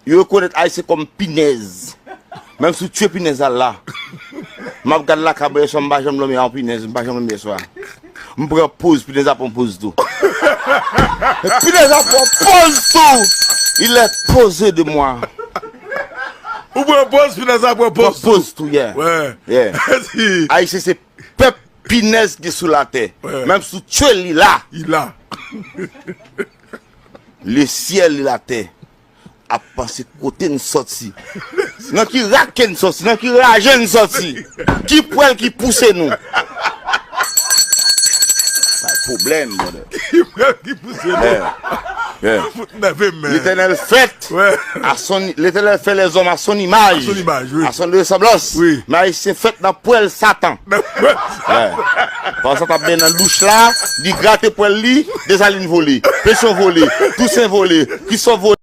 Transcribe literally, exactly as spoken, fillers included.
Yo rekonèt Ayisyen kòm pinèz. Menm si w tye pinèz la la. M ap gad lakay mwen yèswa, m pa janm dòmi a yon pinèz, m pa janm dòmi yèswa. M pran poz, pinèz la pran poz tou. Pinèz la pran poz tou. Il est posé de moi. Ou pran poz, pinèz la pran Pran poz. poz tou, yeah. Ouais. Yeah. Si. Ayisyen se pèp pinèz ki sou latè. Ouais. Menm si w tye li la. Il la. Le ciel et la terre ap panse kote n sòti. Nan ki rak ke n sòti, nan ki raje n sòti. Ki pwèl ki pouse nou. Pa pwoblèm, brother. Ki pwèl ki pouse nou. Yeah. Yeah. Fout nève men. L'Éternel fait Ouais. à son, l'Éternel fait les hommes à son image. À son image, oui. À son ressemblance. Oui. Men Ayisyen fèt nan pwèl Satan. Ouais. Pandan sa t ap benyen nan douch la, li grate pwèl li, Desalin vole, Petion vole, Tousen vole, Kristòf vole.